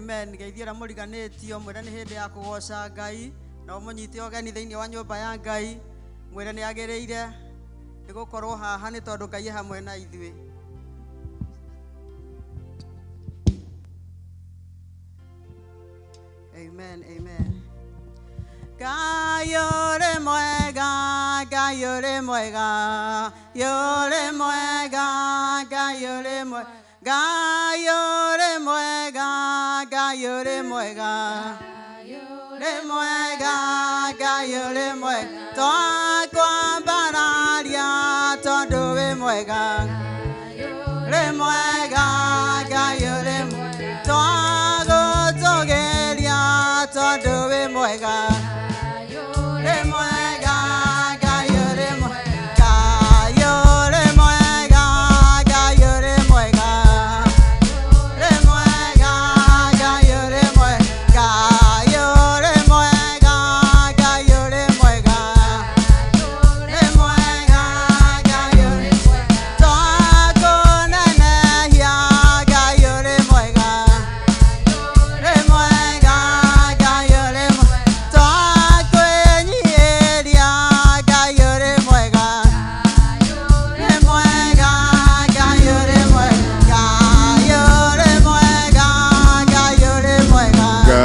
Amen. Geithia ũrĩa mũriganĩtio, mwĩre nĩ hĩndĩ ya kũgoca Ngai, na ũmũnyite ũgeni thĩinĩ wa nyũmba ya Ngai, mwĩre nĩ agĩrĩire nĩ gũkorwo haha nĩ tondũ Ngai e hamwe na ithuĩ. Amen, amen. Ngai ũrĩ mwega, Ngai ũrĩ mwega, ũrĩ mwega, Ngai ũrĩ mwega, Ngai ũrĩ mwega, Ngai ũrĩ mwega, ũrĩ mwega, Ngai ũrĩ mwega, twakwambararia tondũ wĩ mwega, ũrĩ mwega, Ngai ũrĩ mwega, twagũtũgĩria tondũ wĩ mwega, ũrĩ mwega, Ngai ũrĩ mwega, Ngai ũrĩ mwega, Ngai ũrĩ mwega, ũrĩ mwega, Ngai ũrĩ mwega, Ngai ũrĩ mwega, Ngai ũrĩ mwega, ũrĩ mwega, Ngai ũrĩ mwega, twakũnenehia, Ngai ũrĩ mwega, ũrĩ mwega, Ngai ũrĩ mwega, twakwĩnyiihĩria, Ngai ũrĩ mwega, ũrĩ mwega, Ngai ũrĩ mwega, Ngai ũrĩ mwega, Ngai ũrĩ mwega, Ngai ũrĩ mwega, Ngai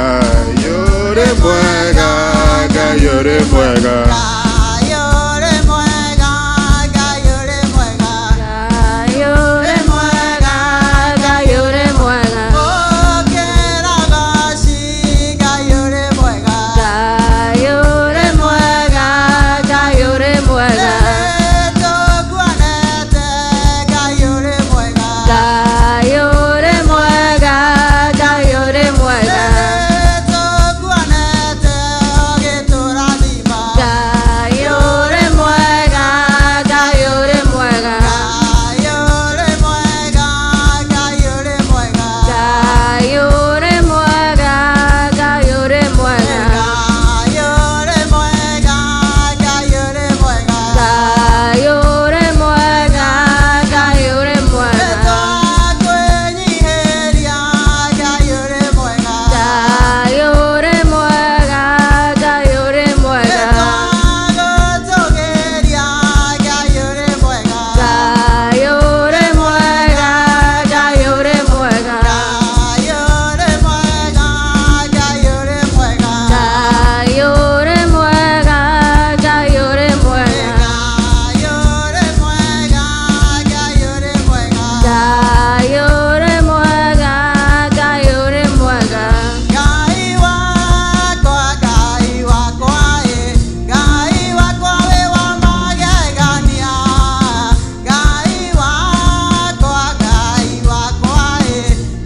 ũrĩ mwega, Ngai ũrĩ mwega, Ngai ũrĩ mwega, Ngai ũrĩ mwega, Ngai ũrĩ mwega, ũkĩra goci, Ngai ũrĩ mwega, Ngai ũrĩ mwega, Ngai ũrĩ mwega, nĩtũkuonete, Ngai ũrĩ mwega, Ngai ũrĩ mwega, Ngai ũrĩ mwega, nĩtũkuonete ũgĩtũrathima, Ngai ũrĩ mwega, Ngai ũrĩ mwega, Ngai ũrĩ mwega, Ngai ũrĩ mwega, Ngai ũrĩ mwega, Ngai ũrĩ mwega, Ngai ũrĩ mwega, Ngai ũrĩ mwega, Ngai ũrĩ mwega, Ngai ũrĩ mwega, nĩtwakwĩnyiihĩria, Ngai ũrĩ mwega, Ngai ũrĩ mwega, Ngai ũrĩ mwega, nĩtwagũtũgĩria, Ngai ũrĩ mwega, Ngai ũrĩ mwega, Ngai ũrĩ mwega, Ngai ũrĩ mwega, Ngai ũrĩ mwega, Ngai ũrĩ mwega, Ngai ũrĩ mwega, Ngai ũrĩ mwega, Ngai ũrĩ mwega, Ngai ũrĩ mwega, Ngai ũrĩ mwega. Ngai wakwa, Ngai wakwa, ĩ, Ngai wakwa wĩ wa magegania. Ngai wakwa, Ngai wakwa, ĩ,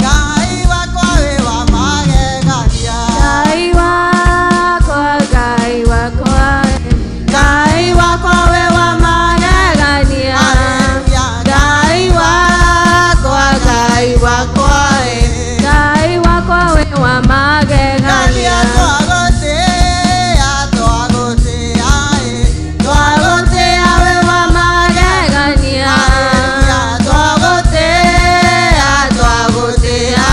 Ngai wakwa wĩ wa magegania. Ngai wakwa, Ngai wakwa, Ngai wakwa wĩ wa magegania. Ngai wakwa, Ngai wakwa, Ngai wakwa wĩ wa magegania. Twagũtĩĩa, twagũtĩĩa, ĩ, Twagũtĩĩa wĩ wa magegania. Twagũtĩĩa, twagũtĩĩa,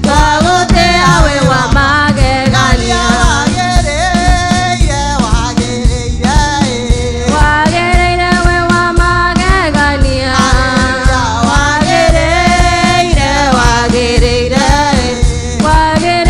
twagũtĩĩa wĩ wa magegania. Wagĩrĩire, wagĩrĩire, ĩ. Wagĩrĩire wĩ wa magegania. Wagĩrĩire, wagĩrĩire, wagĩrĩire.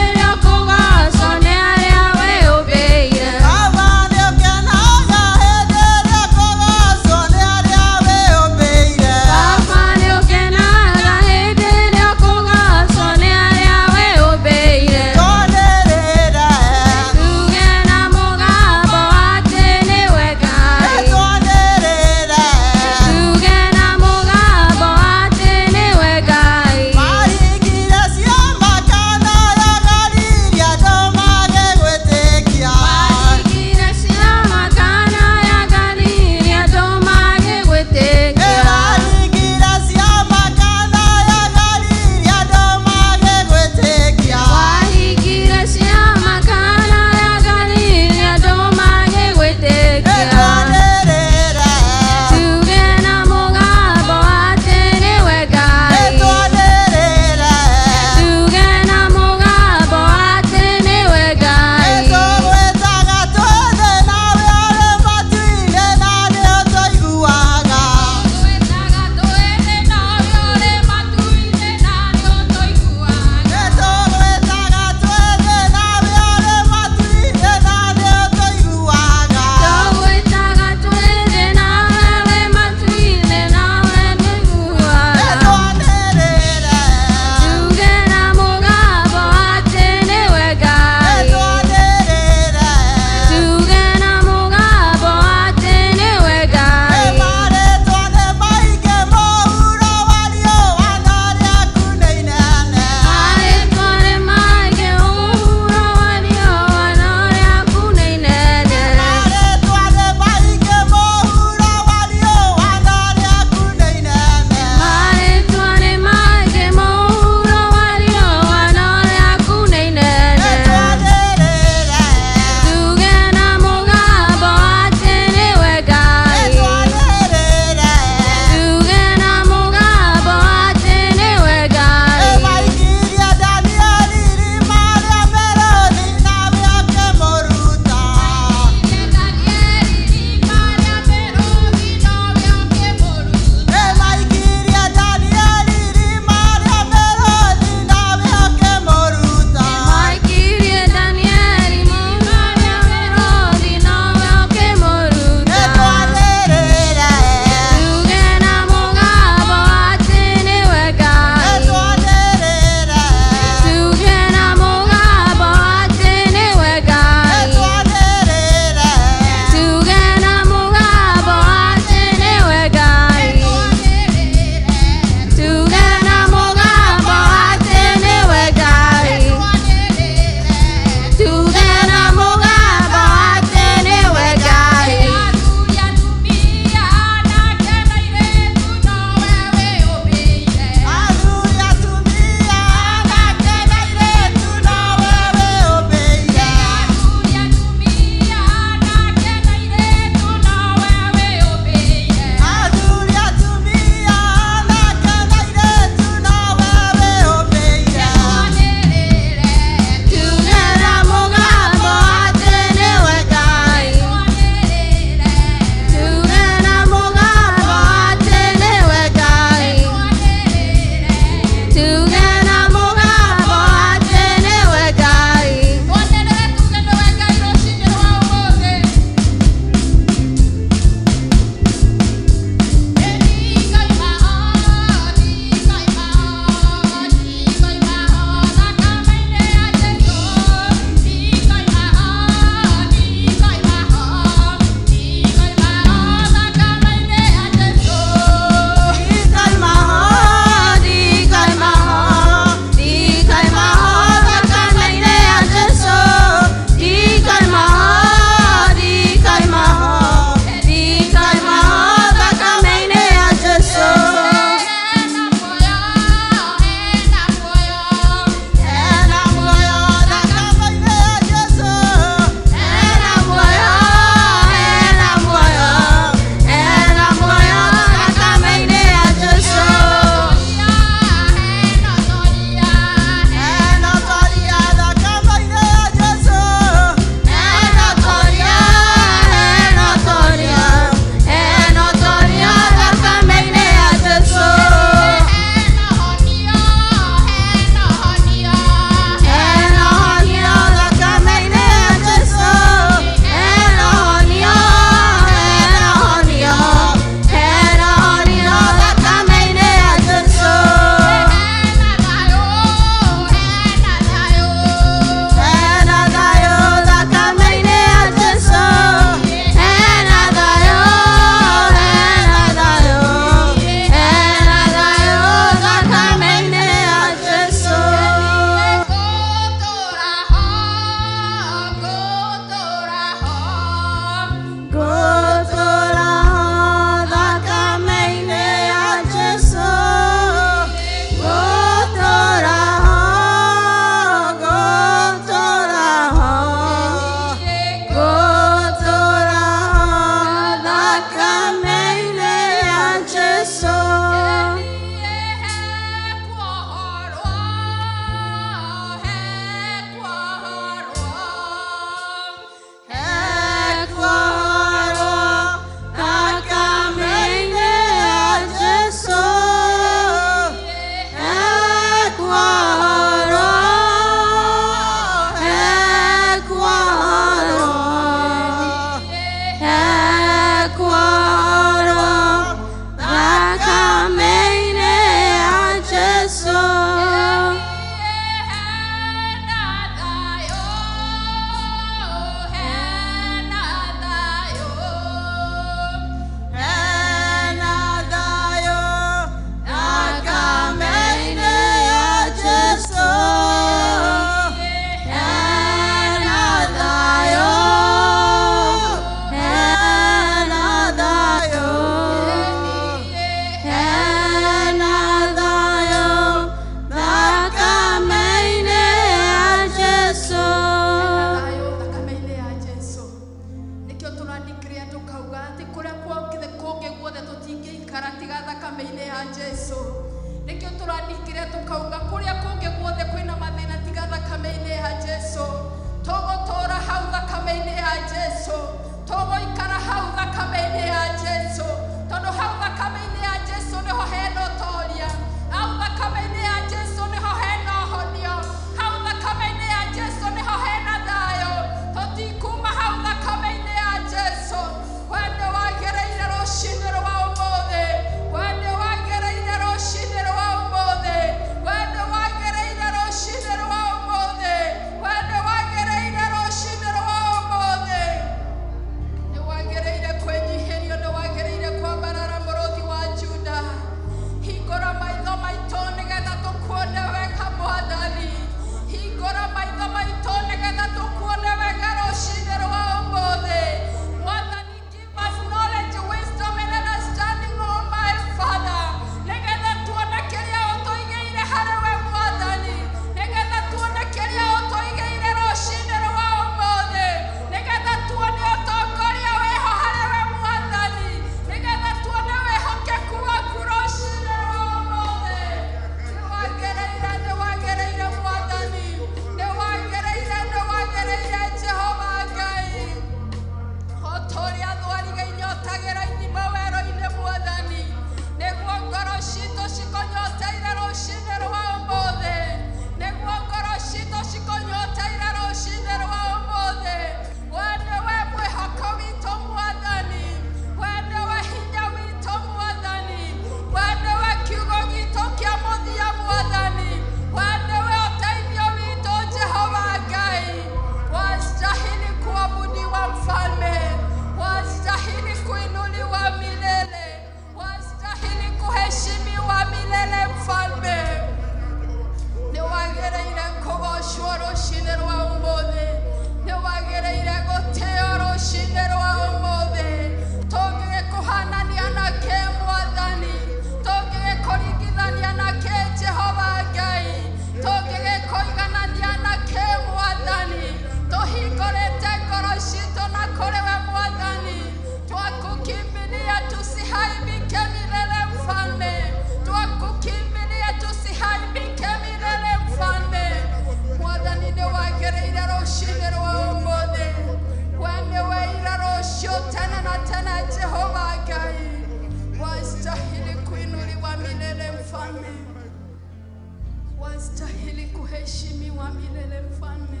Wastahili kuheshimiwa milele mfalme.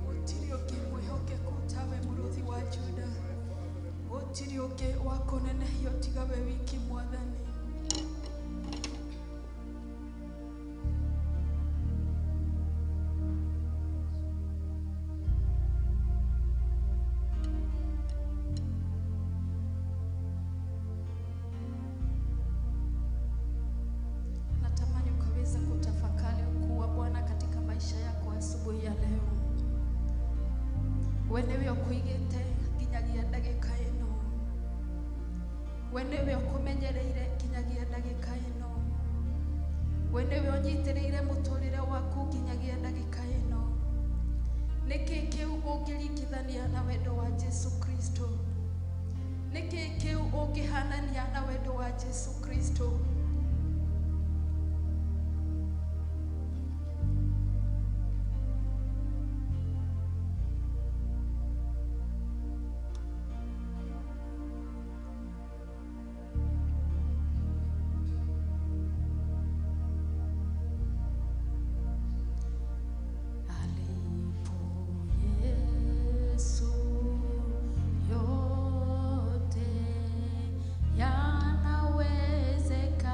Gũtirĩ ũngĩ mwĩhokeku tawe mũrũthi wa Juda. Gũtirĩ ũngĩ wa kũnenehio tiga we wiki Mwathani. Natamani ukaweza kutafakari ukuu wa Bwana katika maisha yako asubuhi ya leo. We nĩwe ũkũigĩte nginyagia ndagĩka ĩno. We nĩwe ũkũmenyereire nginyagia ndagĩka ĩno. We nĩwe ũnyitĩrĩire mũtũrĩre waku nginyagia ndagĩka ĩno. Nĩkĩ kĩu ũngĩringithania na wendo wa Jesu Kristo? Nĩkĩ kĩu ũngĩhanania na wendo wa Jesu Kristo? Alipo Yesu yote yanawezekana.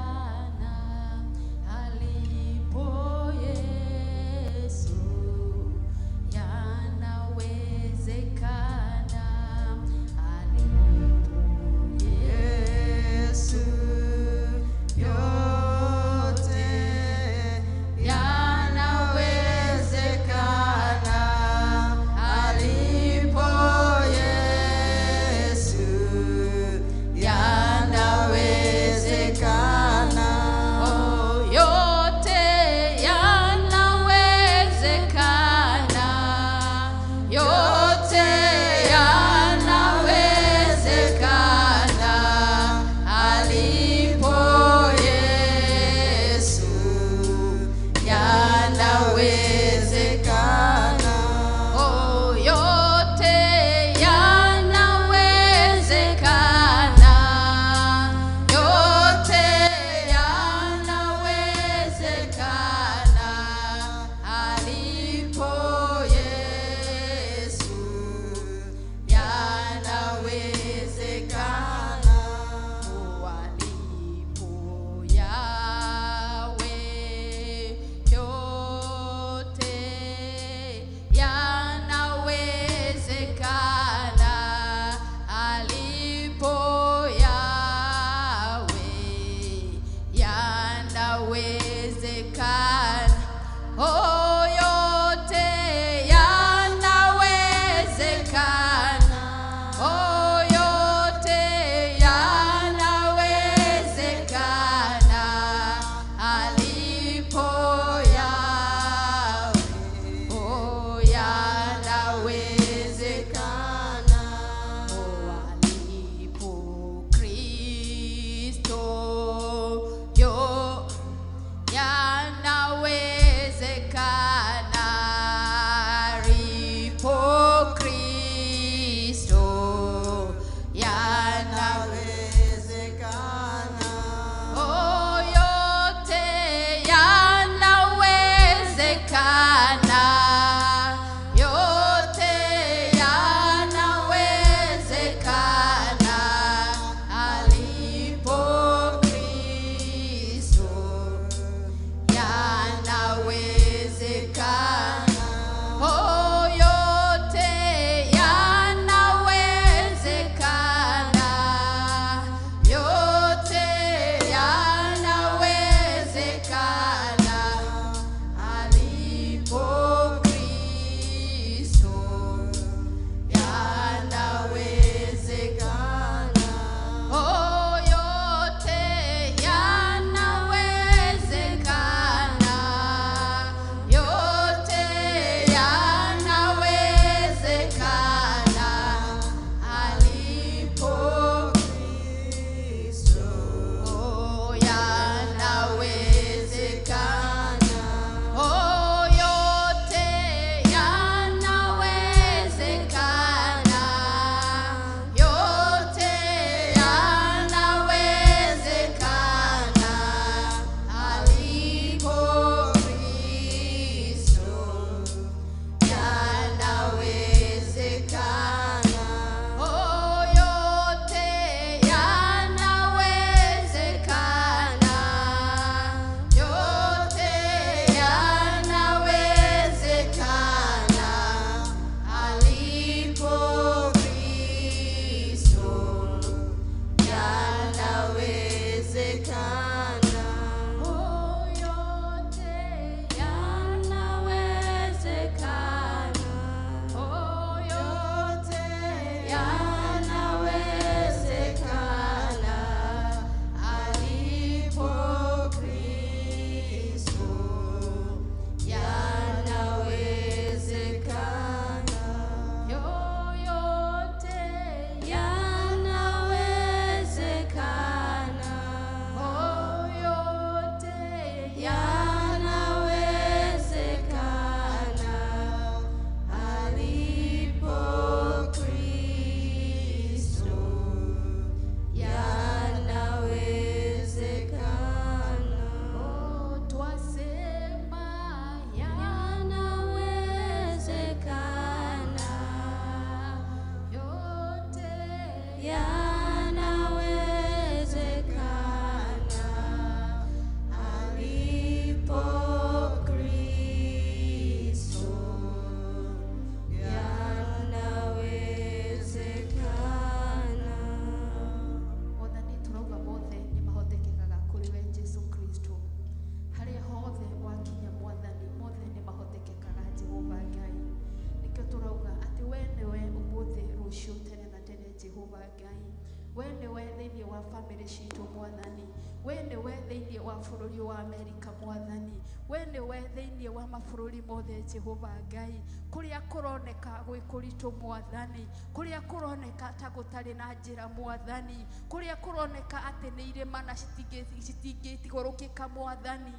wa bamĩrĩ citũ Mwathani. We nĩwe thĩinĩ wa bũrũri wa Amerika Mwathani. We nĩwe thĩinĩ wa mabũrũri mothe Jehova Ngai. Kũrĩa kũroneka gwĩ kũritũ Mwathani, kũrĩa kũroneka ta gũtarĩ na njĩra Mwathani, kũrĩa kũroneka atĩ nĩ irĩma na citingĩtigũrũkĩka Mwathani,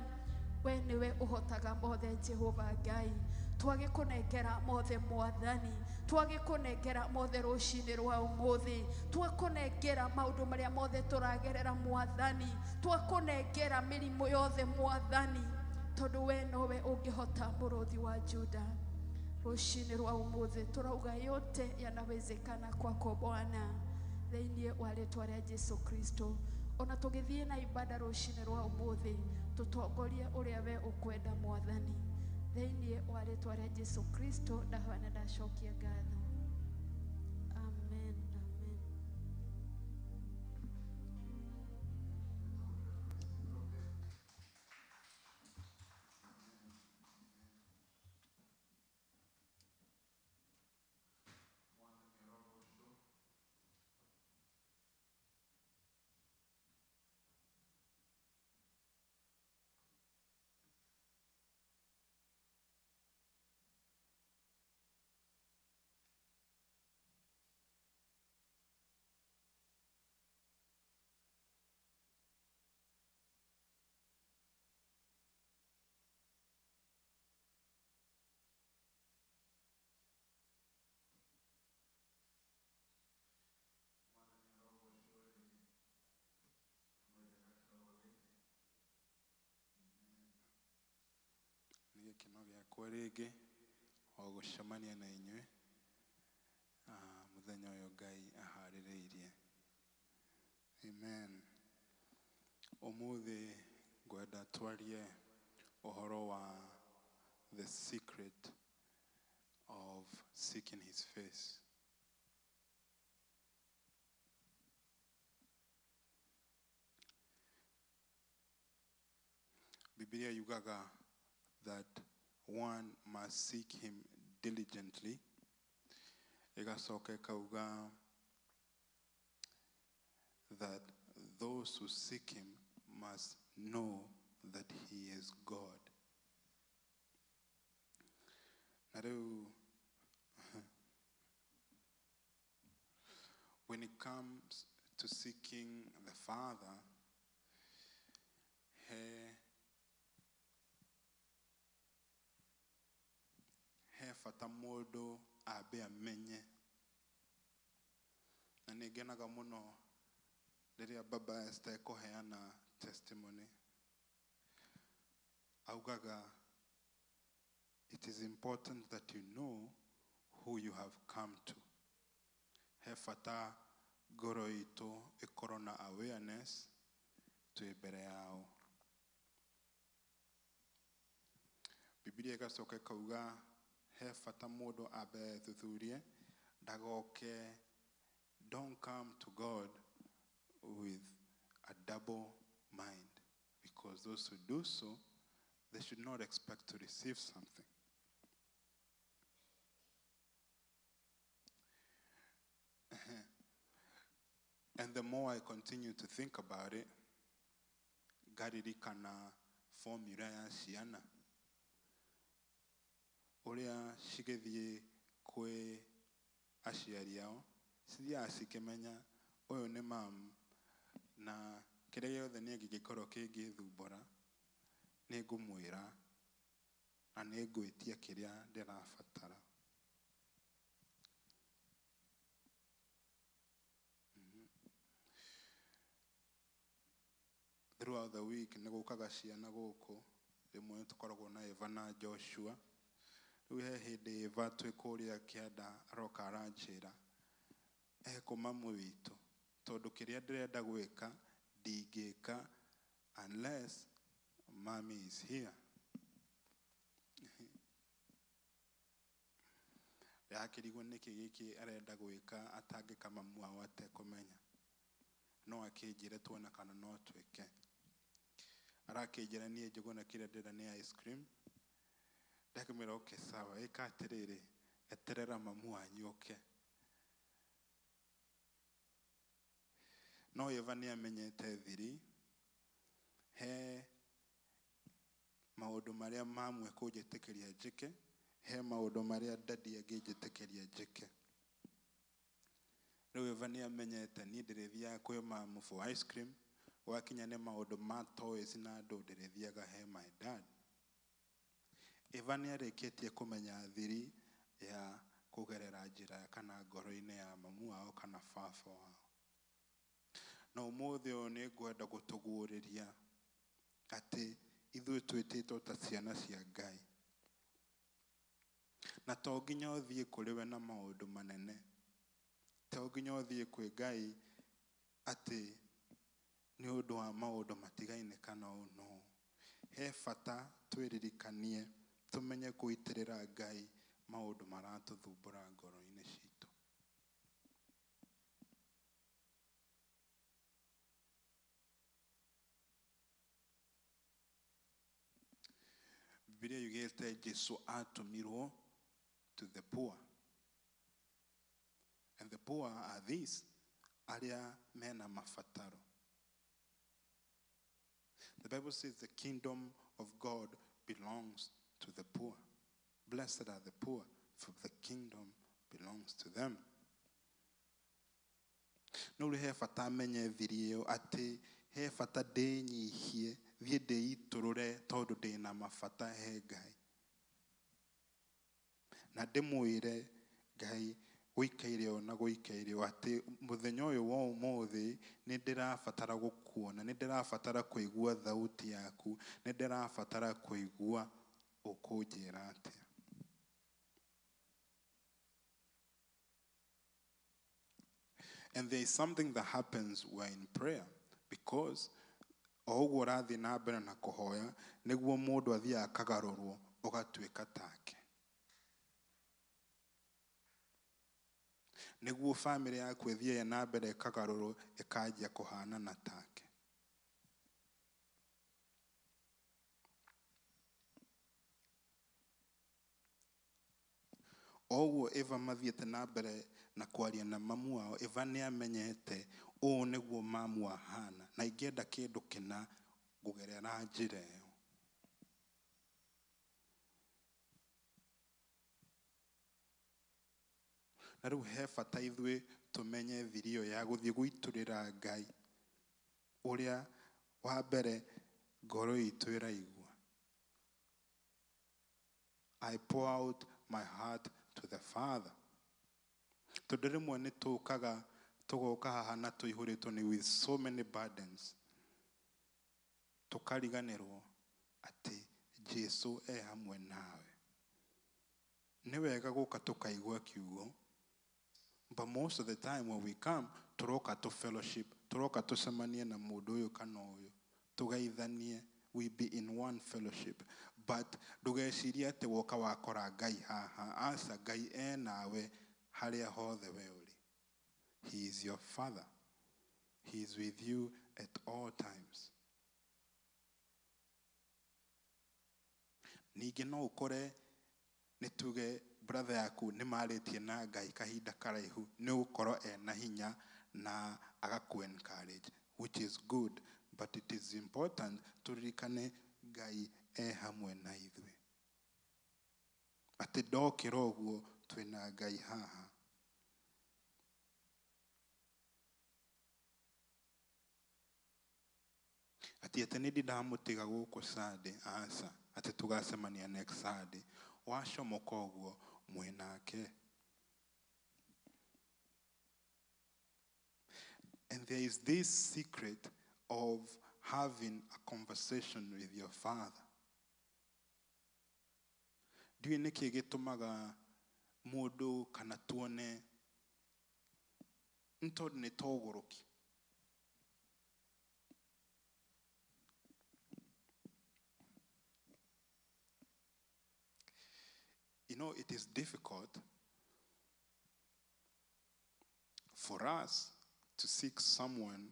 we nĩwe ũhotaga mothe Jehova Ngai. Twagĩkũnengera mothe Mwathani, twagĩkũnengera mothe rũcinĩ rwa ũmũthĩ, twakũnengera maũndũ marĩa mothe tũragerera Mwathani, twakũnengera mĩrimũ yothe Mwathani, tondũ we nowe ũngĩhota mũrũthi wa Juda. Rũcinĩ rwa ũmũthĩ tũrauga yote yanawezekana kwako Bwana, thĩinĩ wa rĩtwa rĩa Jesu Kristo. Ona tũgĩthiĩ na ibada rũcinĩ rwa ũmũthĩ, tũtongorie ũrĩa we ũkwenda Mwathani, thĩinĩ wa rĩtwa rĩa Jesu Kristo ndahoya na ndacokia ngatho. Amen, amen. Gĩkeno gĩakwa rĩngĩ o gũcemania na inyuĩ mũthenya ũyũ Ngai aharĩrĩirie. Amen. Ũmũthĩ ngwenda twarie ũhoro wa the secret of seeking his face. Biblia yugaga that one must seek him diligently. Ĩgacoka ĩkauga that those who seek him must know that he is God. Na rĩu, when it comes to seeking the Father, he bata mũndũ ambe amenye. Na nĩ ngenaga mũno rĩrĩa Baba Esther ekũheana testimony. Augaga, it is important that you know who you have come to. He bata ngoro itũ ĩkorwo na awareness twĩ mbere yao. Biblia ĩgacoka ĩkauga he bata mũndũ ambe ethuthurie ndagoke, don't come to God with a double mind, because those who do so, they should not expect to receive something. And the more I continue to think about it, ngaririkana formula ya ciana ũrĩa cigĩthiĩ kwĩ aciari ao, cithiaga cikĩmenya ũyũ nĩ mamu, na kĩrĩa gĩothe niĩ ngĩgĩkorwo kĩngĩthumbũra nĩ ngũmwĩra na nĩ ngwĩtia kĩrĩa ndĩrabatara. Throughout the week nĩ gũkaga ciana gũkũ, rĩmwe nĩ tũkoragwo na Eva na Joshua. Rĩu he hĩndĩ Eva twĩ kũrĩa kĩanda aroka aranjĩra ekũ mamu witũ, tondũ kĩrĩa ndĩrenda gwĩka ndingĩka unless mommy is here. Ndĩrakĩrigwo nĩkĩ gĩkĩ arenda gwĩka atangĩka mamu wao atekũmenya, no akĩnjĩre tuone kana no twĩke. Arakĩnjĩra niĩ njũgũna kĩrĩa ndĩrenda nĩ ice cream. Ndakĩmwĩra okay sawa, ĩka atĩrĩrĩ, eterera mamu wanyu oke. No Eva nĩ amenyete thiri he maũndũ marĩa mamu ekũnjĩtĩkĩria njĩke, he maũndũ marĩa daddy angĩnjĩtĩkĩria njĩke. Rĩu Eva nĩ amenyete niĩ ndĩrĩthiaga kwĩ mamu for ice cream, gwakinya nĩ maũndũ ma toys na andũ ndĩrĩthiaga he my dad. Eva nĩ arĩkĩtie kũmenya thiri ya kũgerera njĩra kana ngoro-inĩ ya mamu wao kana baba wao. Na ũmũthĩ ũyũ nĩ ngwenda gũtũguũrĩria atĩ ithuĩ twĩtĩtwo ta ciana cia Ngai. Na to nginya ũthiĩ kũrĩ we na maũndũ manene. To nginya ũthiĩ kwĩ Ngai atĩ nĩ ũndũ wa maũndũ matigaine kana ũũ no. He bata twĩririkanie tũmenye kũitĩrĩra Ngai maũndũ maratũthumbũra ngoro-inĩ citũ. Bibilia yugĩte Jesu atũmirwo to the poor. And the poor are these, arĩa mena mabataro. The Bible says the kingdom of God belongs to the poor. Blessed are the poor, for the kingdom belongs to them. No rĩu he bata menye thiri ĩyo atĩ he bata ndĩnyihie thiĩ ndĩitũrũre tondũ ndĩna mabata he Ngai. Na ndĩmwĩre Ngai gũikaire ũũ na gũikaire ũũ atĩ mũthenya ũyũ wa ũmũthĩ nĩ ndĩrabatara gũkuona, nĩ ndĩrabatara kũigua thauti yaku, nĩ ndĩrabatara kũigua ũkũnjĩra atĩa. And there is something that happens when in prayer, because o ũguo ũrathiĩ na mbere na kũhoya nĩguo mũndũ athiaga akagarũrwo ũgatuĩka take. Nĩguo family yaku ĩthiĩ na mbere ĩkagarũrwo ĩkanjia kũhanana take. O ũguo Eva mathiĩte na mbere na kwaria na mamu wao, Eva nĩ amenyete ũũ nĩguo mamu ahana na ingĩenda kĩndũ kĩna ngũgerera njĩra ĩyo. Na rĩu he bata ithuĩ tũmenye thiri ĩyo ya gũthiĩ gũitũrĩra Ngai ũrĩa wa mbere ngoro itũ ĩraigua. I pour out my heart to the Father. Tondũ rĩmwe nĩ tũkaga tũgoka haha na tũihũrĩtwo nĩ with so many burdens, tũkariganĩrwo atĩ Jesu e hamwe nawe. Nĩ wega gũka tũkaigua kiugo, but most of the time when we come tũroka tũ fellowship, tũroka tũcemanie na mũndũ ũyũ kana ũyũ, tũgeithanie, we be in one fellowship. But ndũgecirie atĩ woka wakora Ngai haha. Aca, Ngai e nawe harĩa hothe we ũrĩ. He is your Father. He is with you at all times. Ningĩ no ũkore nĩ tuge brother yaku nĩ marĩtie na Ngai kahinda karaihu, nĩ ũgũkorwo ena hinya na agaku encourage, which is good, but it is important tũririkane Ngai e hamwe na ithuĩ. Atĩ ndokĩra ũguo twĩna Ngai haha. Atĩ atĩ nĩ ndamũtiga gũkũ Sunday, aca, atĩ tũgacemania next Sunday. Wacomoka ũguo mwĩnake. And there is this secret of having a conversation with your Father. Ndiũĩ nĩkĩ gĩtũmaga mũndũ kana tuone nĩ tondũ nĩ tũgũrũki. You know, it is difficult for us to seek someone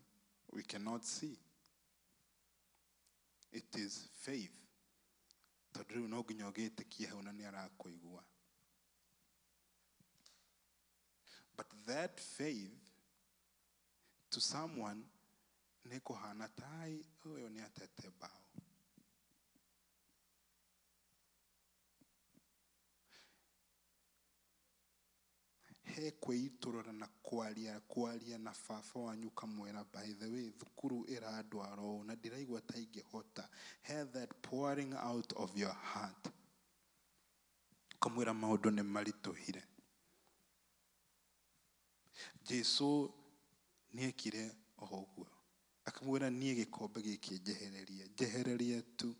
we cannot see. It is faith. Tondũ rĩu no nginya ũgĩtĩkie hau na nĩ arakũigua. But that faith To someone, nĩ kũhana tai ũyũ nĩ atete mbaũ. He kwĩitũrũra na kwaria na baba wanyu kamwĩra, by the way, thukuru ĩrandwara ũũ na ndĩraigua ta ingĩhota. He that pouring out of your heart. Kamwĩra maũndũ nĩ maritũhire. Jesu nĩekire o ũguo. Akamwĩra niĩ gĩkombe gĩkĩ njehererie, njehererie tu.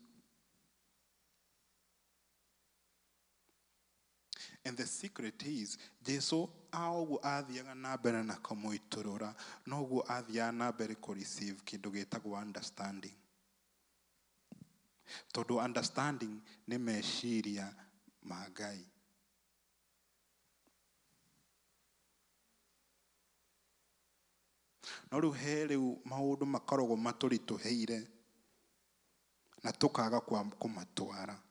And the secret is, Jesu a ũguo athiaga na mbere na kũmũitũrũra, noguo athiaga na mbere kũ receive kĩndũ gĩtagwo understanding. Tondũ understanding nĩ meciria ma Ngai. No rĩu he rĩu maũndũ makoragwo matũritũhĩire na tũkaga kũmatwara.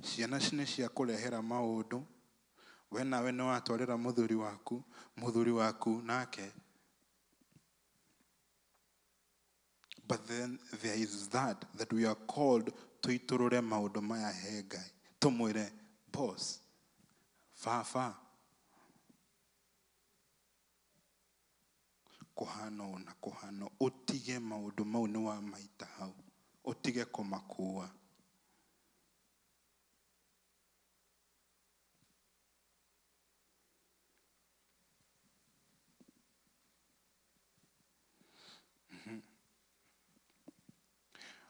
Ciana nĩ cia kũrehera maũndũ, we nawe nĩ watwarĩra mũthuri waku nake. But then there is that we are called tũitũrũre maũndũ maya he Ngai. Tũmwĩre, boss, baba, kũhana ũũ na kũhana ũũ, ũtige maũndũ mau nĩ wa maita hau, ũtige kũmakua.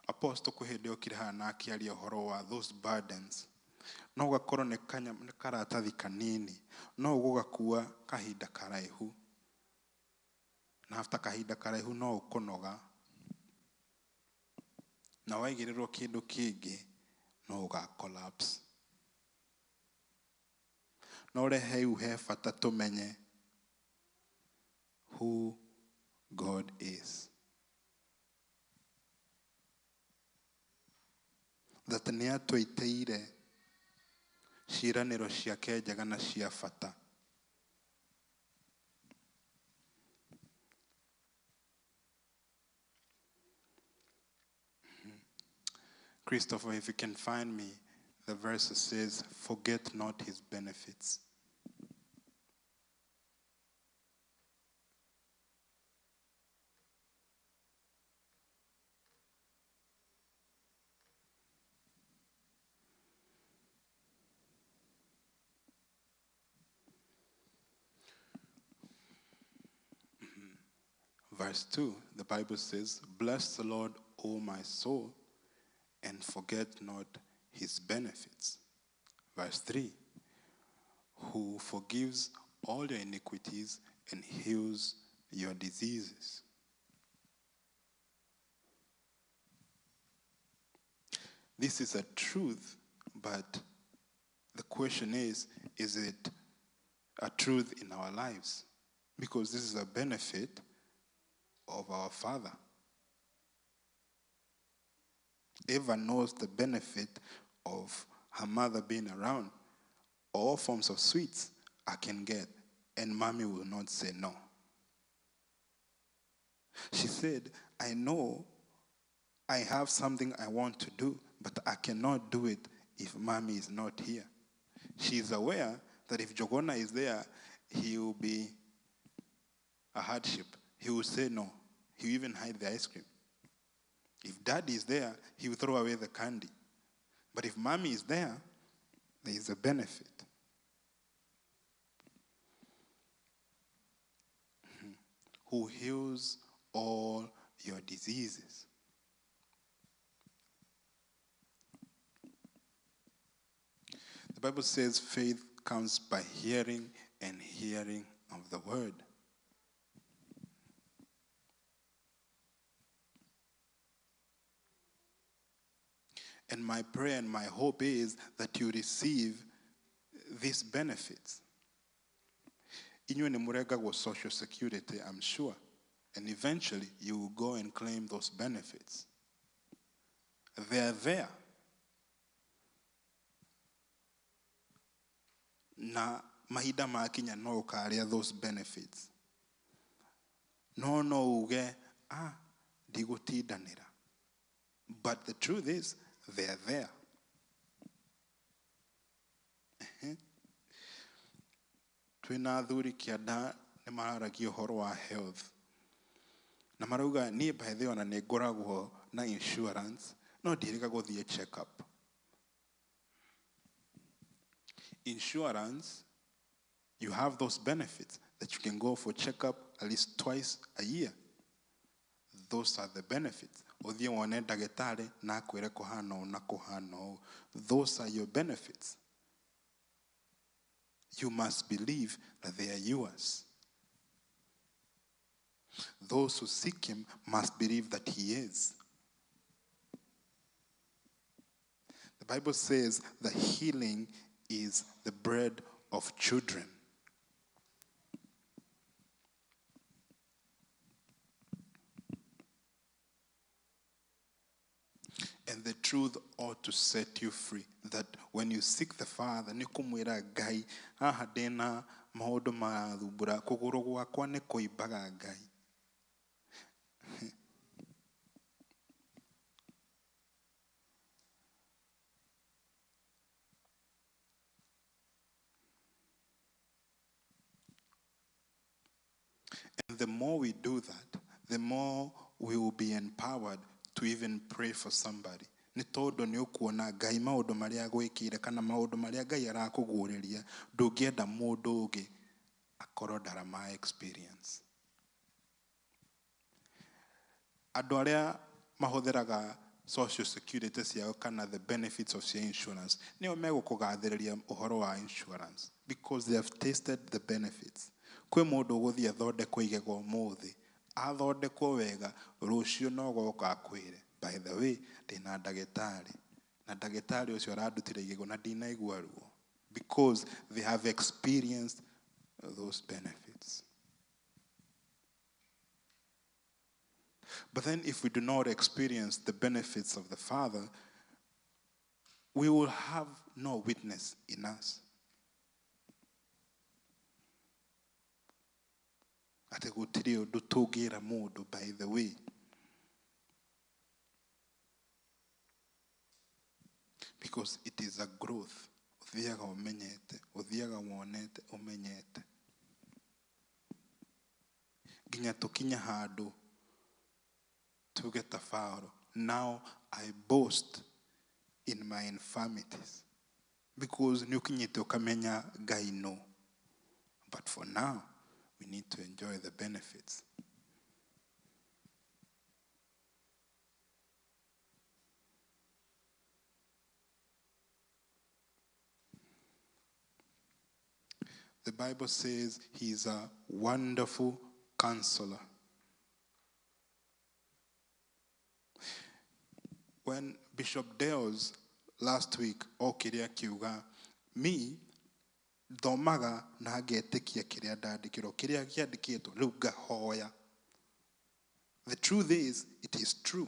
Apostle kwĩ hĩndĩ okire haha na akĩaria ũhoro wa those burdens. No ũgakorwo nĩ karatathi kanini, no ũgũgakua kahinda karaihu. Na after kahinda karaihu no ũkũnoga. Na waigĩrĩrwo kĩndũ kĩngĩ no ũga collapse. No rehe rĩu he bata tũmenye who God is. That nĩ atũitĩire ciĩranĩro ciake njega na cia bata. Christopher, if you can find me, the verse says, forget not his benefits. Verse 2, the Bible says, bless the Lord, O my soul, and forget not his benefits. Verse 3, who forgives all your iniquities and heals your diseases. This is a truth, but the question is it a truth in our lives? Because this is a benefit of our Father. Eva knows the benefit of her mother being around. All forms of sweets I can get, and mommy will not say no. She said, I know I have something I want to do, but I cannot do it if mommy is not here. She is aware that if Jogona is there, he will be a hardship. He will say no. He will even hide the ice cream. If daddy is there, he will throw away the candy. But if mommy is there, there is a benefit. Who heals all your diseases. The Bible says faith comes by hearing and hearing of the word. And my prayer and my hope is that you receive these benefits. Inyuĩ nĩ mũrengagwo social security, I'm sure. And eventually, you will go and claim those benefits. They are there. Na Mahinda makinya no ũkarĩa those benefits. No no uge ndigũtindanĩra. But the truth is they are there. Twĩna athuri kĩanda nĩ mararagia ũhoro wa health. Na marauga niĩ by the way ona nĩ ngoragwo na insurance no ndirĩga gũthiĩ check up. Insurance, you have those benefits that you can go for checkup at least twice a year. Those are the benefits. Ũthiĩ wone ndagĩtarĩ na akwĩre kũhana ũũ na kũhana ũũ. Those are your benefits. You must believe that they are yours. Those who seek him must believe that he is. The Bible says that healing is the bread of children. And the truth ought to set you free. That when you seek the Father, nĩ kũmwĩra Ngai, haha ndĩna maũndũ marathumbũra, kũgũrũ gwakwa nĩ kũimbaga Ngai. And the more we do that, the more we will be empowered to even pray for somebody. Nĩ tondũ nĩ ũkuona Ngai maũndũ marĩa agwĩkĩire kana maũndũ marĩa Ngai arakũguũrĩria, ndũngĩenda mũndũ ũngĩ akorwo ndarama experience. Andũ arĩa mahũthĩraga social security ciao kana the benefits of cia insurance nĩo megũkũgathĩrĩria ũhoro wa insurance because they have tasted the benefits. Kwĩ mũndũ ũgũthiĩ athondekwo igego ũmũthĩ, athondekwo wega, rũciũ no goka akwĩre, by the way, ndĩna ndagĩtarĩ, na ndagĩtarĩ ũcio arandutire igego na ndinaigua ruo, because they have experienced those benefits. But then if we do not experience the benefits of the Father, we will have no witness in us. Atĩ gũtirĩ ũndũ tũngĩra mũndũ, by the way. Because it is a growth. Ũthiaga ũmenyete, ũthiaga wonete, ũmenyete. Nginya tũkinye handũ tuge ta Paulo, now I boast in my infirmities. Because nĩ ũkinyĩte ũkamenya Ngai no. But for now, we need to enjoy the benefits. The Bible says he is a wonderful counselor. When Bishop Dales last week okire akiuga, me thomaga na ngetĩkia kĩrĩa ndandĩkĩrwo, kĩrĩa kĩandĩkĩtwo rĩu ngahoya. The truth is, it is true,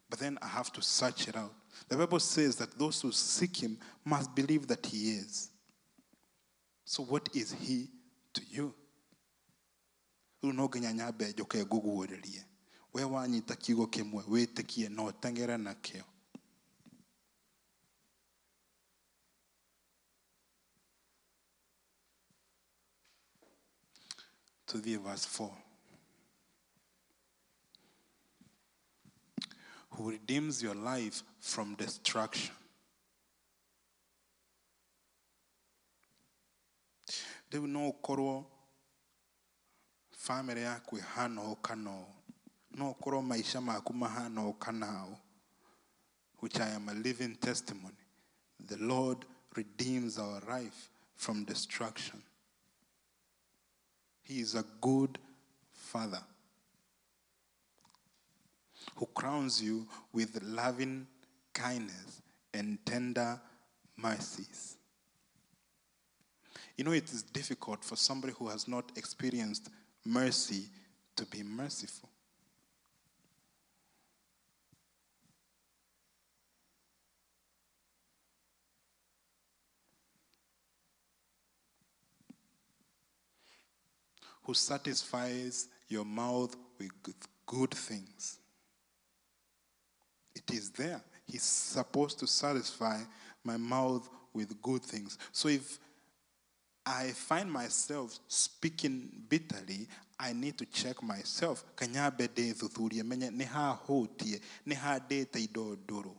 but then I have to search it out. The Bible says that those who seek him must believe that he is. So what is he to you? Rĩu no nginya nyambe njoke ngũguũrĩrie. We wanyita kiugo kĩmwe, wĩtĩkie na ũteng'ere nakĩo. To the verse 4. Who redeems your life from destruction. Rĩu no ũkorwo family yaku ĩhana ũũ kana ũũ, no ũkorwo maica maku mahana ũũ kana ũũ, which I am a living testimony. The Lord redeems our life from destruction. He is a good father who crowns you with loving kindness and tender mercies. You know, it is difficult for somebody who has not experienced mercy to be merciful. who satisfies your mouth with good things. It is there. He's supposed to satisfy my mouth with good things. So if I find myself speaking bitterly, I need to check myself. Kanyambe ndĩthuthurie menye nĩ ha hũtie, nĩ ha ndĩte indo ndũrũ.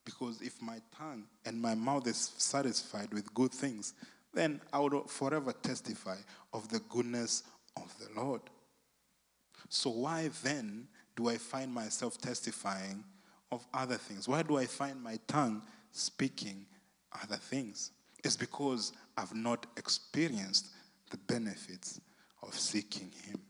Because if my tongue and my mouth is satisfied with good things, then I will forever testify of the goodness of the Lord. So why then do I find myself testifying of other things? Why do I find my tongue speaking other things? It's because I've not experienced the benefits of seeking Him.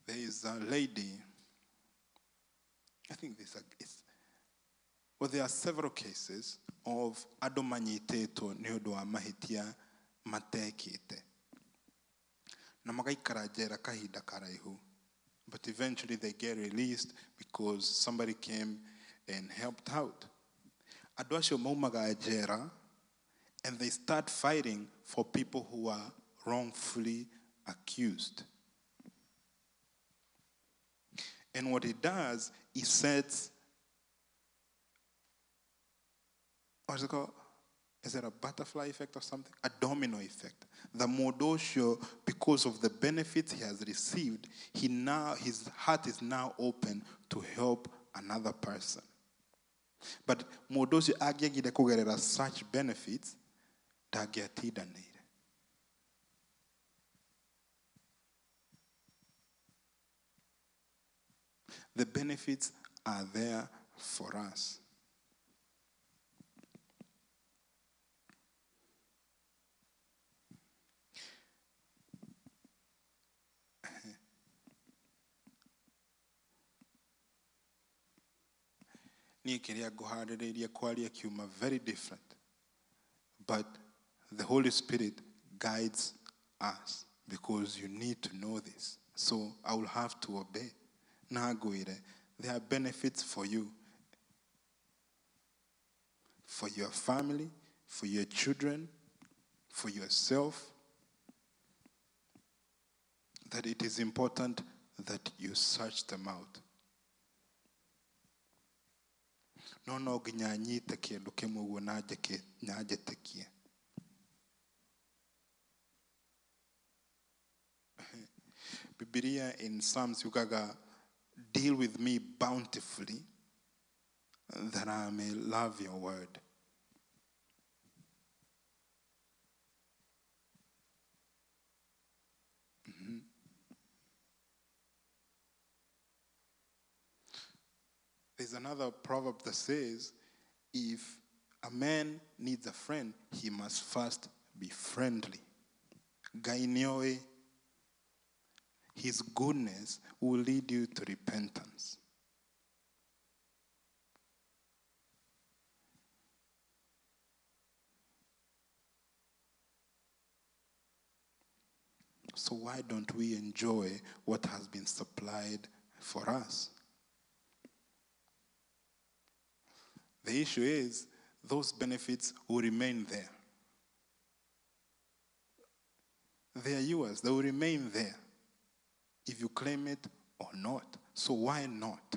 There is a lady, I think this is, well, there are several cases of andũ manyitĩtwo nĩ ũndũ wa mahĩtia matekĩte na magaikara njera kahinda karaihu, but eventually they get released because somebody came and helped out. Andũ acio maumaga njera and they start fighting for people who are wrongfully accused. And what it does, it sets, what's it called? Is it a butterfly effect or something? A domino effect. The mũndũ ũcio, because of the benefits he has received, his heart is now open to help another person. But mũndũ ũcio angĩagire kũgerera such benefits, ndangĩatindanĩire. The benefits are there for us. Niĩ kĩrĩa ngũharĩrĩirie kwaria kiuma very different, but the Holy Spirit guides us because you need to know this. So I will have to obey. Na ngwĩre, there are benefits for you, for your family, for your children, for yourself, that it is important that you search them out. No no nginya nyite kĩndũ kĩmwe ũguo na njĩtĩkie. Bibilia in Psalms yugaga, deal with me bountifully that I may love your word. Mm-hmm. There's another proverb that says, if a man needs a friend, he must first be friendly. Ngai nĩoĩ. His goodness will lead you to repentance. So why don't we enjoy what has been supplied for us? The issue is, those benefits will remain there. They are yours. They will remain there if you claim it or not. So why not?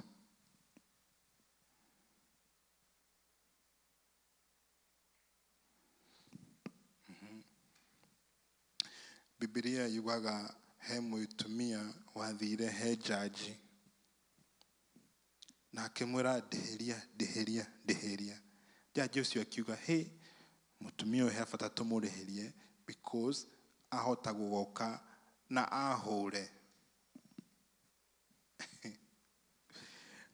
Bibilia yugaga he mũtumia wathire he jaji na akĩmwĩra ndĩhĩria ndĩhĩria ndĩhĩria. Jaji ũcio akiuga, hey, mũtumia ũyũ he bata tũmũrĩhĩrie because ahota gũgoka na ahũre.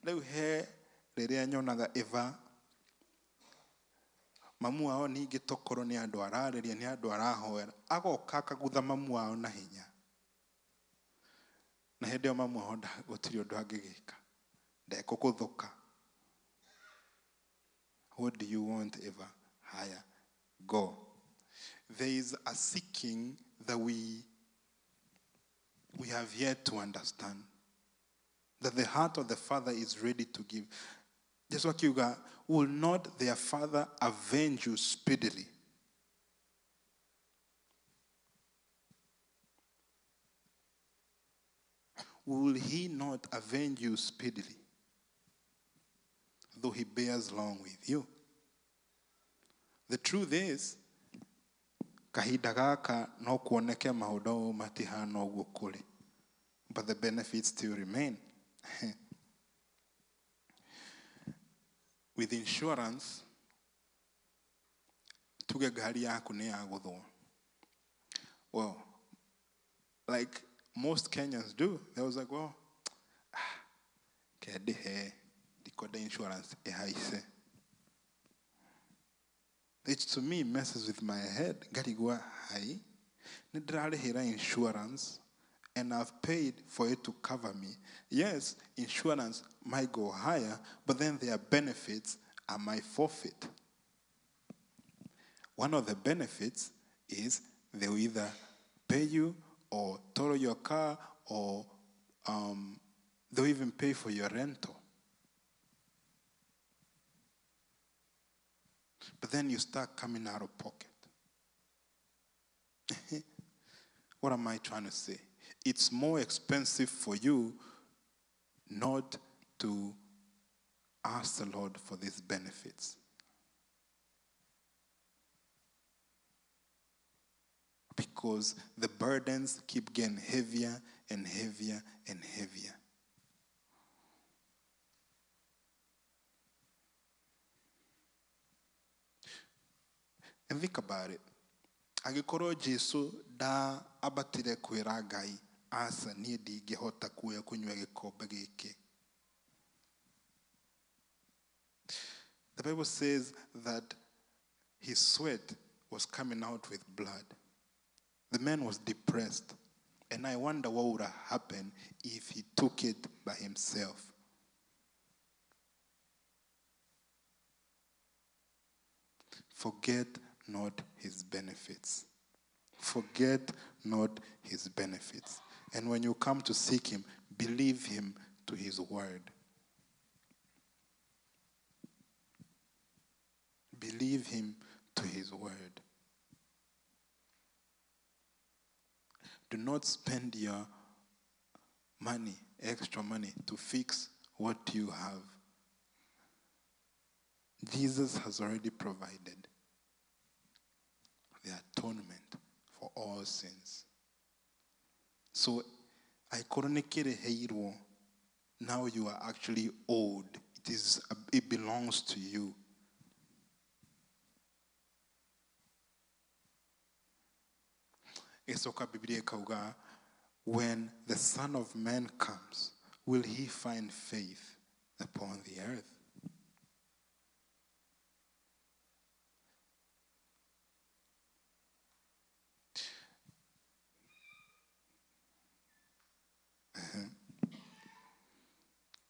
Rĩu he rĩrĩa nyonaga Eva mamu wao ningĩ tokorwo nĩ andũ ararĩria nĩ andũ arahoera, agoka akagutha mamu wao na hinya, na hĩndĩ ĩyo mamu wao gũtirĩ ũndũ angĩgĩka, ndekũgũthũka. What do you want, Eva? Haya, go. There is a seeking that we have yet to understand. That the heart of the Father is ready to give. Jesu akiuga, will not their Father avenge you speedily? Will he not avenge you speedily, though he bears long with you? The truth is, kahinda gaka no kuoneke maũndũ matihana ũguo kũrĩ, but the benefits still remain. With insurance, tuge ngari yaku nĩ yagũthwo. Well, like most Kenyans do, they was like, well, kendihe ndikwenda insurance ĩhaice. It to me messes with my head. Ngarigwa hai nĩ ndĩrarĩhĩra insurance and I've paid for it to cover me. Yes, insurance might go higher, but then their benefits are my forfeit. One of the benefits is they will either pay you or total your car, or they'll even pay for your rental. But then you start coming out of pocket. What am I trying to say? It's more expensive for you not to ask the Lord for these benefits. Because the burdens keep getting heavier and heavier and heavier. And think about it. Angĩkorwo Jesu nda ambatire kwĩra Ngai, aca niĩ ndingĩhota kuoya kũnyua gĩkombe gĩkĩ. The Bible says that his sweat was coming out with blood. The man was depressed. And I wonder what would have happened if he took it by himself. Forget not his benefits. Forget not his benefits. And when you come to seek him, believe him to his word. Believe him to his word. Do not spend your money, extra money, to fix what you have. Jesus has already provided the atonement for all sins. So, now you are actually owed. It belongs to you. When the Son of Man comes, will he find faith upon the earth?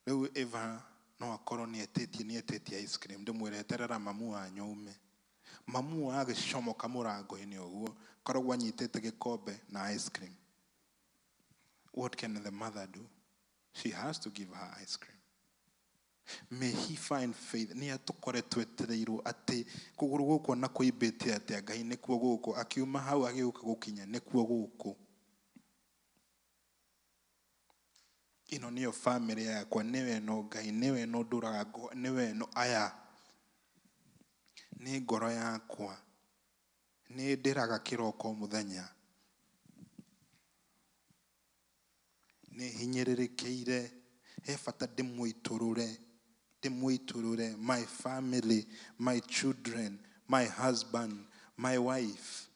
Rĩu Eva no akorwo nĩ etĩtie ice cream ndĩmwĩre eterera mamu wanyu aume. Mamu agĩcomoka mũrango-inĩ ũguo koragwo anyitĩte gĩkombe na ice cream. What can the mother do? She has to give her ice cream. May he find faith. Nĩ atũkore twetereirwo atĩ kũgũrũ gũkũ na kũimbĩte atĩa Ngai nĩkuo gũkũ akiuma hau agĩũka gũkinya nĩkuo gũkũ. Ĩno nĩyo family yakwa, nĩwe no Ngai, nĩwe no ndũraga, nĩwe no aya. Nĩ ngoro yakwa. Nĩ ndĩraga kĩroko mũthenya. Nĩ hinyĩrĩrĩkĩire. He bata ndĩmũitũrũre. Ndĩmũitũrũre. My family, my children, my husband, my wife.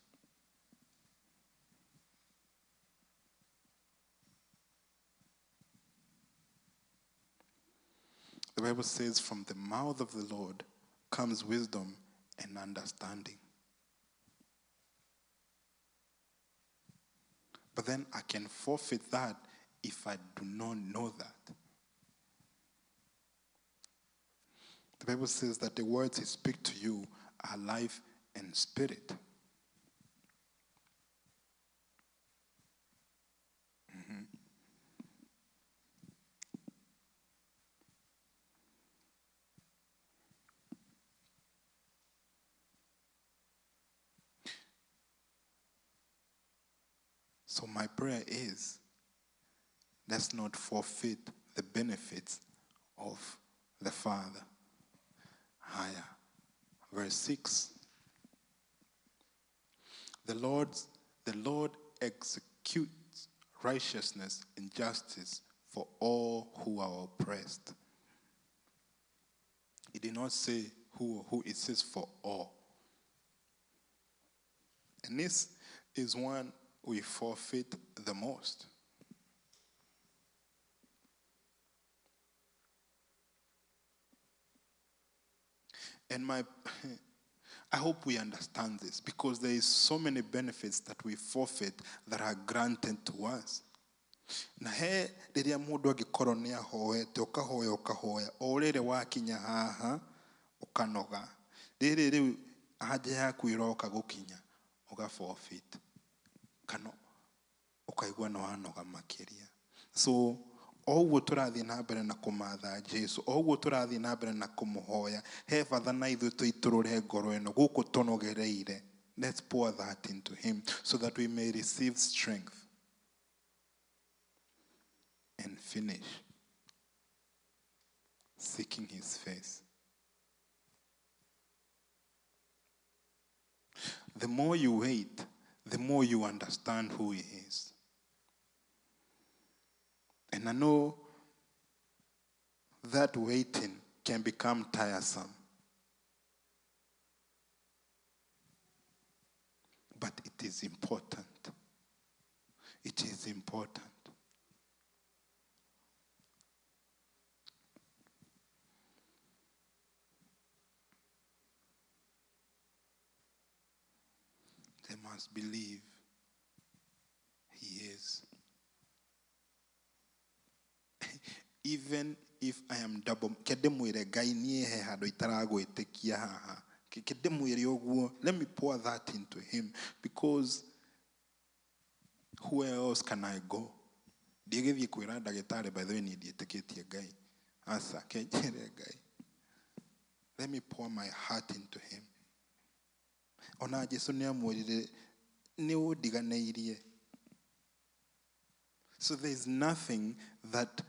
The Bible says, from the mouth of the Lord comes wisdom and understanding. But then I can forfeit that if I do not know that. The Bible says that the words he speaks to you are life and spirit. So my prayer is, let's not forfeit the benefits of the Father. Higher. Verse 6. The Lord executes righteousness and justice for all who are oppressed. It did not say who, it says for all. And this is one we forfeit the most. And I hope we understand this, because there is so many benefits that we forfeit that are granted to us. Na he rĩrĩa mũndũ angĩkorwo nĩ ahoete ũkahoya ũkahoya o rĩrĩ wakinya haha ũkanoga rĩrĩ rĩu anja yaku ĩroka gũkinya ũga forfeit kana ũkaigua nĩ wanoga makĩria. So o ũguo tũrathiĩ na mbere na kũmatha Jesu, o ũguo tũrathiĩ na mbere na kũmũhoya, he bata na ithuĩ tũitũrũre ngoro ĩno gũkũ tũnogereire. Let's pour that into him so that we may receive strength and finish seeking his face. The more you wait, the more you understand who he is. And I know that waiting can become tiresome. But it is important. It is important. They must believe he is. Even if I am double, kedemwire Ngai nie he handu itaragwitikia haha. Kedemwire uguo. Let me pour that into him, because where else can I go? Ndigithie kwira ndagitari, by the way, ni ndiitikitie Ngai. Asa kenjire Ngai. Let me pour my heart into him. Ona Jesu ni amwirire ni undiganeirie. So there is nothing that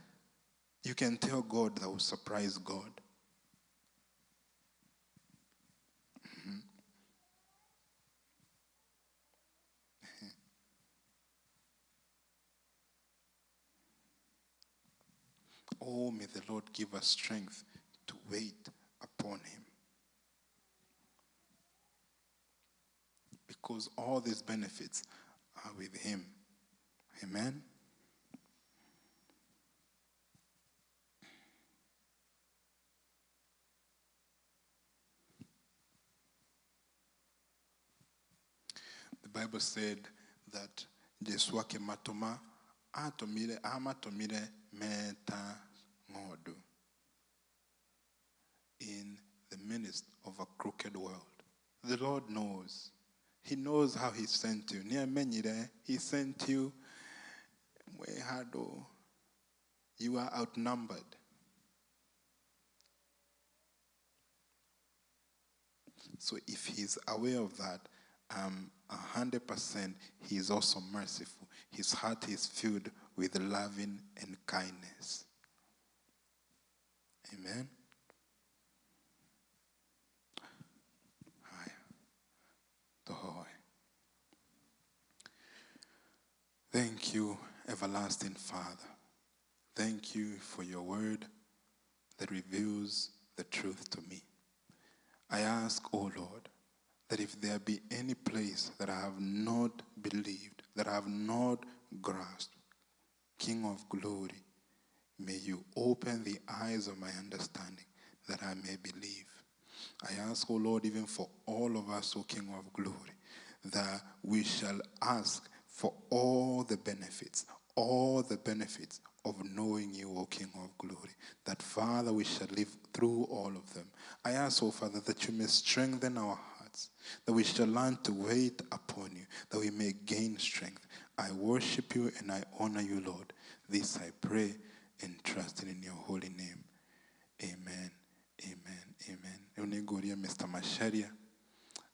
you can tell God that will surprise God. Mm-hmm. Oh, may the Lord give us strength to wait upon him. Because all these benefits are with him. Amen. The Bible said that Jesu akĩmatũma atũmire amatũmire meta ng'ondu in the midst of a crooked world. The Lord knows. He knows how he sent you. Nĩamenyire he sent you mwĩ handũ you are outnumbered. So if he's aware of that, 100% he is also merciful. His heart is filled with loving and kindness. Amen. Haya. Thank you, everlasting Father. Thank you for your word that reveals the truth to me. I ask, O Lord, that if there be any place that I have not believed, that I have not grasped, King of glory, may you open the eyes of my understanding that I may believe. I ask, O Lord, even for all of us, O King of glory, that we shall ask for all the benefits, all the benefits of knowing you, O King of glory, that, Father, we shall live through all of them. I ask, O Father, that you may strengthen our hearts, that we shall learn to wait upon you, that we may gain strength. I worship you and I honor you, Lord. This I pray and trust in your holy name. Amen, amen, amen. Rĩu nĩ ngũria Mr. Macharia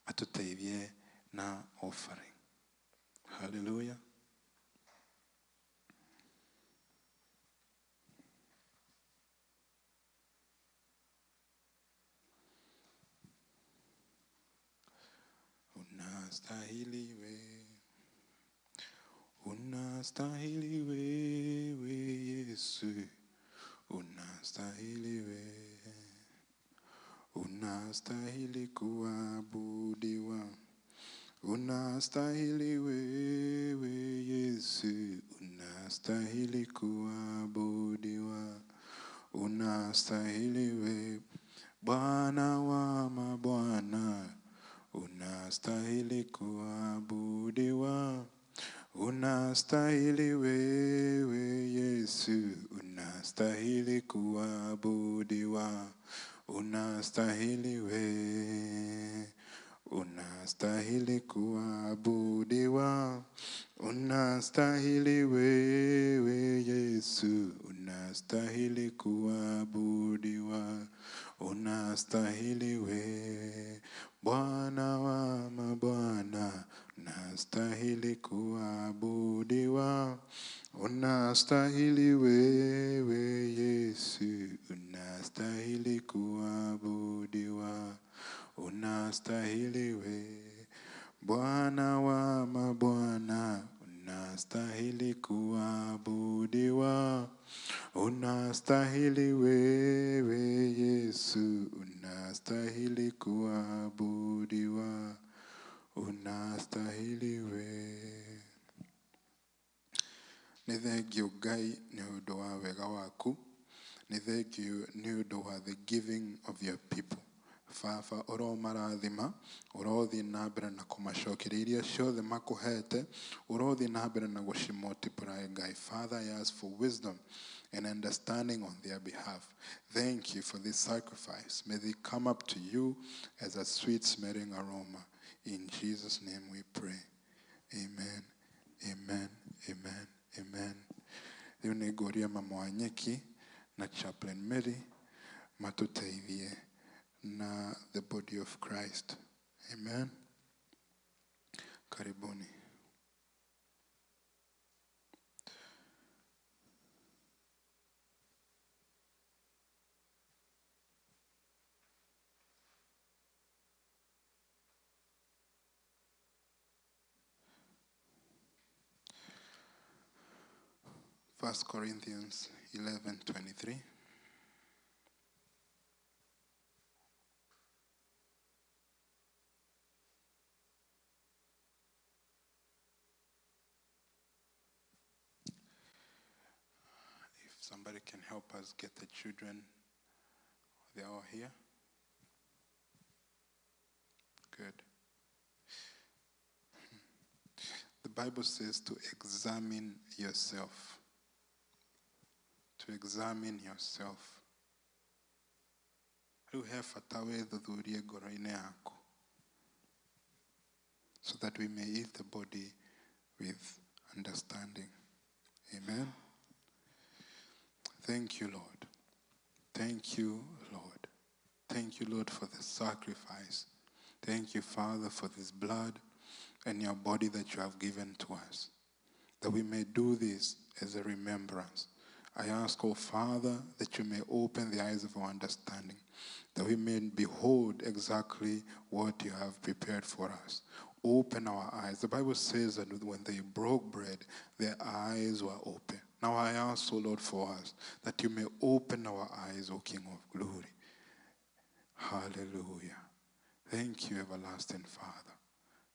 atũteithie na offering. Hallelujah. Unastahili we, unastahili wewe Yesu, unastahili we, unastahili kuabudiwa, unastahili wewe Yesu, unastahili kuabudiwa, unastahili we, Bwana wa mabwana, unastahili kuabudiwa, unastahili wewe Yesu, unastahili kuabudiwa, unastahili we, unastahili kuabudiwa, unastahili wewe Yesu, unastahili kuabudiwa, unastahili we, Bwana wa mabwana, unastahili kuabudiwa, unastahili wewe Yesu, unastahili kuabudiwa, unastahili we, Bwana wa mabwana, unastahili kuabudiwa, unastahili wewe Yesu, unastahili kuabudiwa, unastahili we. Nĩ thengiũ Ngai nĩ ũndũ wa wega waku, nĩ thengiũ nĩ ũndũ wa the giving of your people. Baba, ũromarathima, ũrothiĩ na mbere na kũmacokeria iria ciothe makũhete, ũrothiĩ na mbere na gũcimultiply Ngai. Father, I ask for wisdom and understanding on their behalf. Thank you for this sacrifice. May they come up to you as a sweet smelling aroma. In Jesus' name we pray. Amen, amen, amen, amen. Rĩu nĩ ngũria mama wa Nyeki na Chaplain Mary matũteithie na the body of Christ. Amen. Karibuni. First Corinthians 11:23. If somebody can help us get the children, they're all here. Good. The Bible says to examine yourself. To examine yourself. Rĩu he bata wĩthuthurie ngoro-inĩ yaku, so that we may eat the body with understanding. Amen. Thank you, Lord. Thank you, Lord. Thank you, Lord, for the sacrifice. Thank you, Father, for this blood and your body that you have given to us, that we may do this as a remembrance. I ask, O Father, that you may open the eyes of our understanding, that we may behold exactly what you have prepared for us. Open our eyes. The Bible says that when they broke bread, their eyes were open. Now I ask, O Lord, for us, that you may open our eyes, O King of glory. Hallelujah. Thank you, everlasting Father.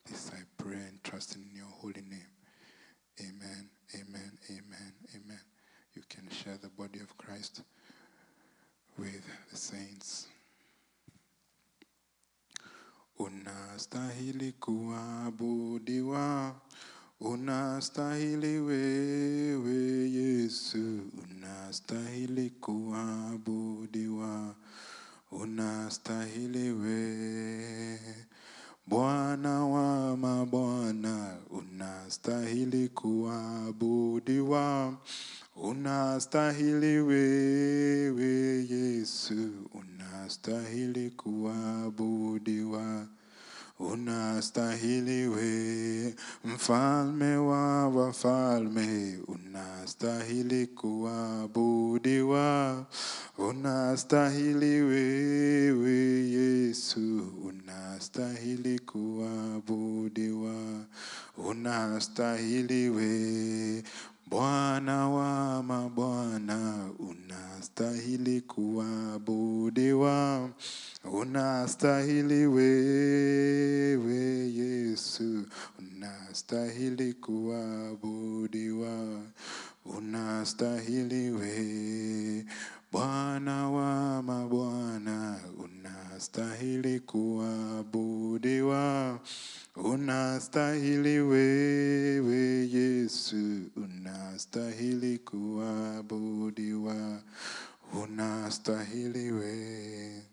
This I pray and trust in your holy name. Amen, amen, amen, amen. You can share the body of Christ with the saints. Unastahili kuabudiwa, Unastahili wewe Yesu, unastahili kuabudiwa, unastahili wewe Bwana wa mabwana, unastahili kuabudiwa, unastahili wewe Yesu, unastahili kuabudiwa, unastahili we mfalme wa wafalme, unastahili kuabudiwa, unastahili wewe Yesu, unastahili kuabudiwa, unastahili we Bwana wa mabwana, unastahili kuabudiwa, unastahili wewe Yesu, unastahili kuabudiwa, unastahili we Bwana wa mabwana, unastahili kuabudiwa, unastahili wewe Yesu, unastahili kuabudiwa, unastahili we,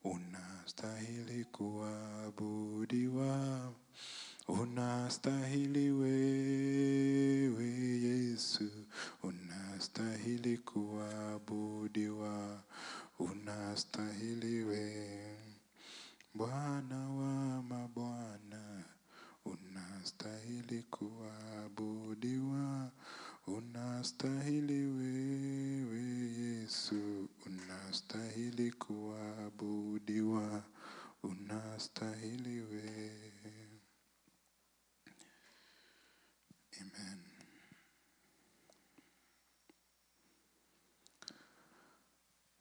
unastahili kuabudiwa, unastahili wewe Yesu, unastahili kuabudiwa, unastahili we Bwana wa mabwana, unastahili kuabudiwa, unastahili wewe Yesu, unastahili kuabudiwa, unastahili wewe. Amen.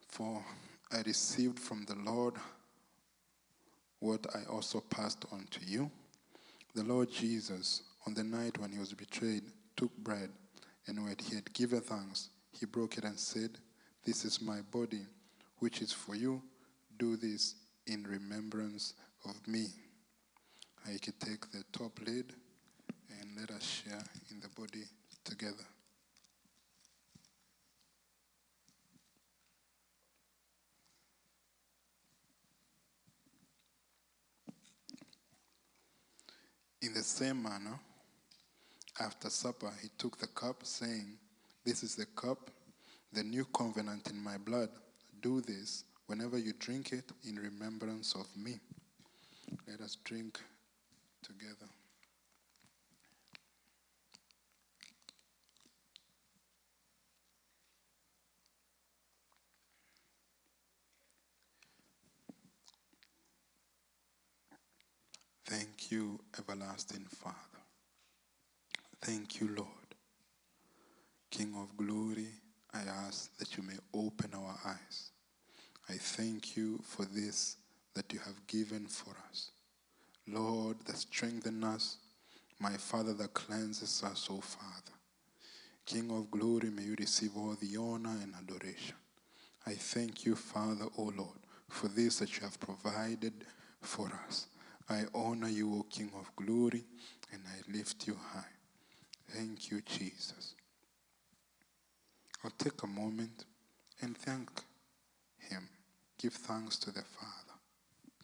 For I received from the Lord what I also passed on to you. The Lord Jesus, on the night when he was betrayed, took bread, and when he had given thanks, he broke it and said, "This is my body, which is for you. Do this in remembrance of me." I can take the top lid and let us share in the body together. In the same manner, after supper, he took the cup, saying, "This is the cup, the new covenant in my blood. Do this whenever you drink it in remembrance of me." Let us drink together. Thank you, everlasting Father. Thank you, Lord. King of glory, I ask that you may open our eyes. I thank you for this that you have given for us. Lord, that strengthens us. My Father, that cleanses us, O Father. King of glory, may you receive all the honor and adoration. I thank you, Father, O Lord, for this that you have provided for us. I honor you, O King of glory, and I lift you high. Thank you, Jesus. I'll take a moment and thank him. Give thanks to the Father.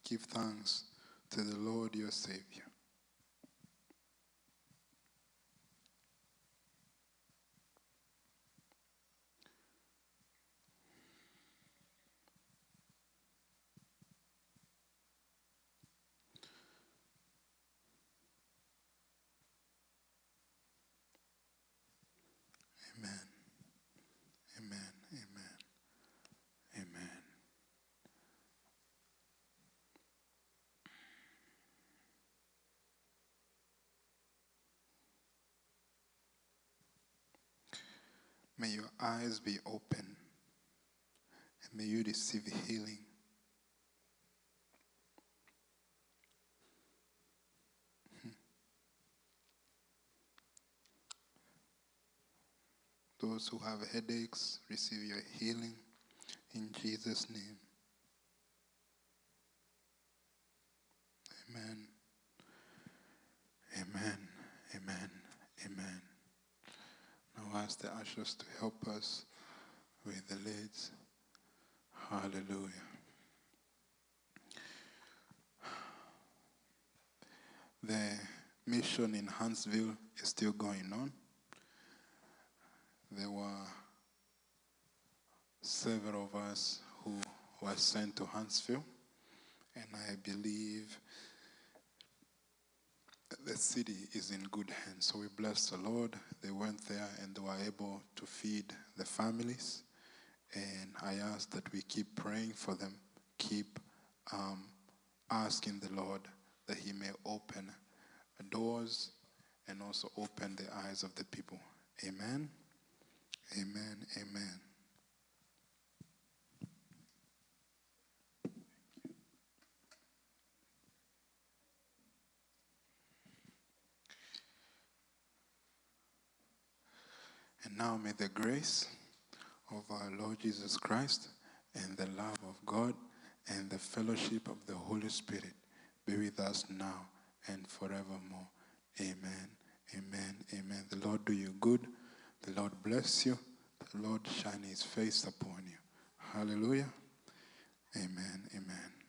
Give thanks to the Lord your Savior. Amen. Amen. Amen. Amen. May your eyes be open and may you receive healing. Those who have headaches, receive your healing in Jesus' name. Amen. Amen. Amen. Amen. Amen. Now ask the ushers to help us with the lids. Hallelujah. The mission in Huntsville is still going on. There were several of us who were sent to Huntsville, and I believe the city is in good hands. So we bless the Lord. They went there and they were able to feed the families. And I ask that we keep praying for them, keep asking the Lord that he may open doors and also open the eyes of the people. Amen. Amen. Amen. And now may the grace of our Lord Jesus Christ and the love of God and the fellowship of the Holy Spirit be with us now and forevermore. Amen. Amen. Amen. The Lord do you good. The Lord bless you. The Lord shine his face upon you. Hallelujah. Amen. Amen.